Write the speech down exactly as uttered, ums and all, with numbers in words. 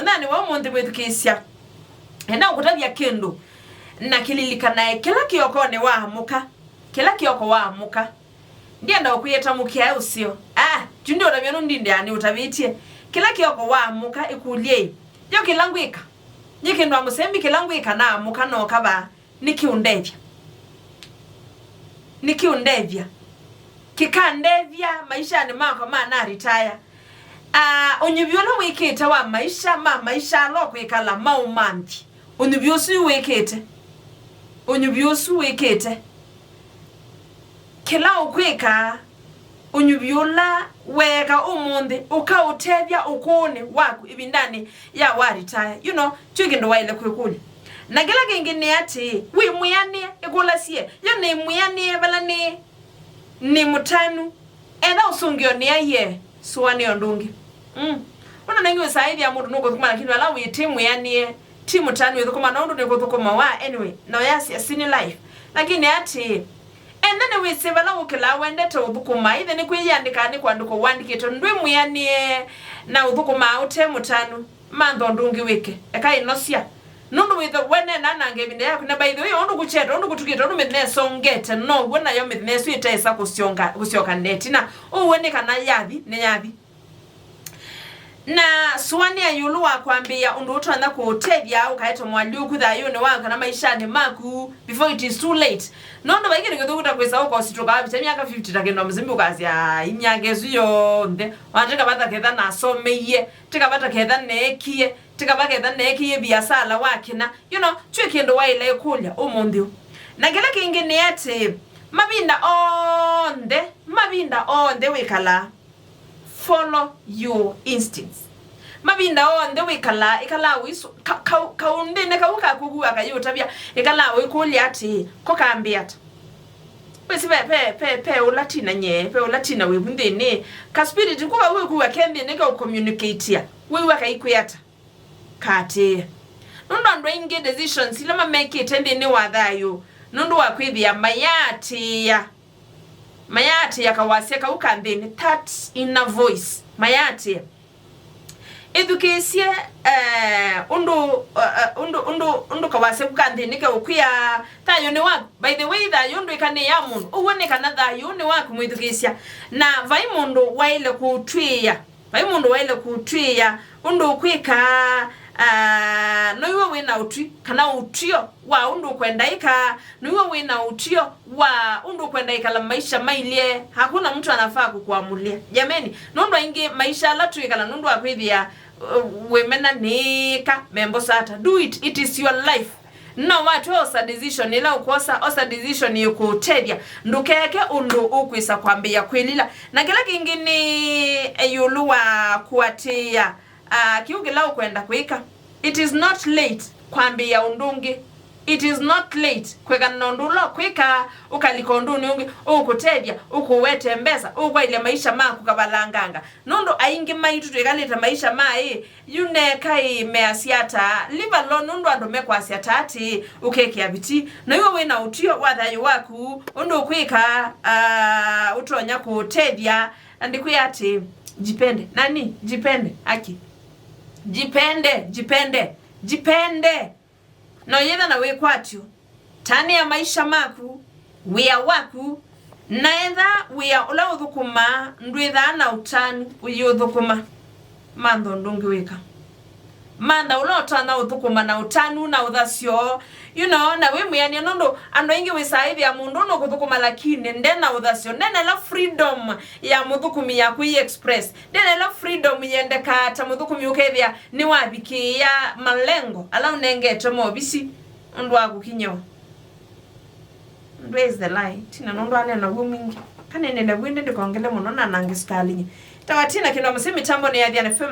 Mũthenyanĩ wa ũmũnthĩ mwĩthukĩĩsya, enda ũkũtavya kĩndũ, na kĩlilikanae kĩla kĩokonĩ waamũka, kĩla kĩoko waamũka. Ndienda ũkwĩta mũkĩae ũseo. Ah, yu ndiũtavya nũndũ ndindea nĩũtavĩtye. Kĩla kĩoko waamũka, ĩkũlye-ĩ, yo kĩla ngwĩka? Nyie kĩndũ wa mũsembi kĩla ngwĩka naamũka nooka vaa, nĩkĩũndethya? Nĩkĩũndethya? Kĩkandethya maishanĩ makwa ma na retire? Ah, ũnyuvi ũla wĩkĩte wa maisha, ma maisha ala ũkwĩkala maũmanthi, ũnyuvi ũsu wĩkĩte, ũnyuvi ũsu wĩkĩte, kĩla ũkwĩka, ũnyuvi ũla weeka ũmũnthĩ ũkaũtethya ũkũũnĩ waku ĩvindanĩ ya wa retire? You know, kyo kĩndũ waĩle kwĩkũlya. Na kĩla kĩngĩ nĩ atĩĩ, wĩ mwĩanĩe, ĩkũlasye, yo nĩ mwĩanĩe vala nĩ, nĩ mũtanu? Etha ũsũngĩo nĩ aiee, sũanĩa ũndũ ũngĩ. Mm. Ũndũ nengĩ wĩsaĩthya mũndũ nũkũthũkũma, lakini vala wĩ ti mwĩanĩe, ti mũtanu wĩthũkũma, na ũndũ nĩkũthũkũma wa, anyway, na ũyasya sini life. Lakini atĩĩ, ene nĩwĩsĩ vala ũkĩlaa wendete ũthũkũma, ithe nĩ kwĩyĩandĩkaa nĩ kũandĩkwa ũandĩkĩtwe, ndwĩ mwĩanĩe na ũthũkũmaa ũte mũtanu. Mantha ũndũ ũngĩ wĩke. Eka ĩnosya. Nũndũ wĩtha we nena ananga ĩvinda yaku, na by the way, ũndũ kũkyete, ũndũ kũtukĩte, ũndũ mĩthenya ĩsongete, now'o nayo mĩthenya ĩsu ĩtesa kũsyoka, kũsyoka netina. Ũw'o nĩ kana yathi, nĩ yathi. Na sũanĩa ĩũlũ wa kwambĩĩa ũndũ ũtonya kũũtethya ũkaete moalyũku thayũnĩ waku kana maishanĩ maku before it is too late. Nũndũ vai kĩndũ kĩthũku ta kwĩsa ũkositũka wavĩtya myaka fifty ta kĩndũ mũsembi ũkasya, "Ai, myaka ĩsu yonthe, ona ti kavata ketha nasomeie, ti kavata ketha neekie, ti kavata ketha neekĩie viasala wakĩna." You know, twĩ kĩndũ waĩle ĩkũlya ũmũnthĩ ũũ. Na kĩla kĩngĩ nĩ atĩ, mavinda onthe, mavinda onthe wĩkalaa, follow your instincts. Mavinda onthe wĩkalaa, ĩkalaa ũisu, ka-, ka-, kaũndĩnĩ kau kakũkua kayĩũtavya, ĩkalaa ũikũlya atĩĩ, "Ko kambĩ ata?" Wĩsĩ ve, ve, ve, ve ũla tina nyie, ve ũla tina wĩvu nthĩnĩ. Ka spirit kũ kau wĩkua ke nthĩnĩ ke ũcommunicatia, wĩw'a kaikwĩ ata? Kaatĩĩe. Nũndũ andũ aingĩ decisions ila mamekĩte nthĩnĩ wa thayũ, nũndũ wa kwĩthĩa mayaatĩĩa, mayaatĩĩa kawasya kau ka nthĩnĩ, that inner voice, mayaatĩĩa. Ĩthukĩĩsye, eh, ũndũ, eh, eh, ũndũ, ũndũ, ũndũ kawasya ku ka nthĩnĩ keũkwĩa, "Thayũ nĩ waku." By the way, thayũ ndwĩkanĩĩa mũndũ. Ũw'o nĩ kana thayũ nĩ waku mwĩthukĩĩsya. Na vai mũndũ waĩle kũũtw'ĩĩa. Vai mũndũ waĩle kũũtw'ĩĩa ũndũ ũkwĩka, ah, noiwe wĩ na ũtwi, kana ũtw'ĩo wa ũndũ ũkwenda ĩka, noiwe wĩ na ũtw'ĩo wa ũndũ ũkwenda ĩkala maisha mailye. Hakuna mtu anafaa kukuamulia. Jameni, nũndũ aingĩ maisha ala twĩkala nũndũ wa kwĩthĩa, uh, wĩmena nĩĩka membo sata. Do it, it is your life. No watw'a osa decision ĩla ũkwosa, osa decision ĩkũũtethya. Ndũkeeke ũndũ ũkwĩsa kwambĩĩa kwĩlila. Na kĩla kĩngĩ nĩ ĩũlũ wa kũatĩĩa, ah, kĩu kĩla ũkwenda kwĩka. It is not late kwambĩĩa ũndũ ũngĩ. It is not late kwekana na ũndũ ũla ũkwĩka, ũkalika ũndũnĩ ũngĩ ũkũtethya, ũkũwete mbesa, ũkwaĩlya maisha maku kavalanganga. Nũndũ aingĩ maitũ twĩkalĩte maisha ma ĩ, yu neka ĩ, measya ata, leave alone, nũndũ andũ mekwasya ta atĩ ũkekĩa viti. Noiwe wĩ na ũtw'ĩo wa thayũ waku, ũndũ ũkwĩka, ah, ũtonya kũũtethya. Na ndikwĩa atĩ, "Jipende." Nani? Jipende. Aki. Jipende, jipende, jipende. No yetha na wĩkwatyo. Tanĩa maisha maku, wĩa waku, na etha wĩa ũla ũthũkũmaa ndwĩthaa na ũtanu ũyĩũthũkũma, mantha ũndũ ũngĩ wĩka. Mantha ũla ũtonya ũthũkũma na ũtanu na ũthasyo, you know, na wĩ mwĩanĩe, nũndũ andũ aingĩ wĩsaa ĩthĩa mũndũ nũkũthũkũma lakini nde na ũthasyo, nde na ĩla freedom ya mũthũkũmi ya kwĩ express, nde na ĩla freedom yendekaa ta mũthũkũmi ũkethĩa nĩwavikĩĩa malengo ala ũnengetwe ma ovisi nũndũ wa kũkinyĩwa. Where is the lie? Tina nũndũ anena w'o mwingĩ. Kanenene w'o ĩndĩ ndĩkongele mũno na nange sukali nyie. Tawa Tina kĩndũ mũsĩ mĩtambo nĩ ya Athiani F M.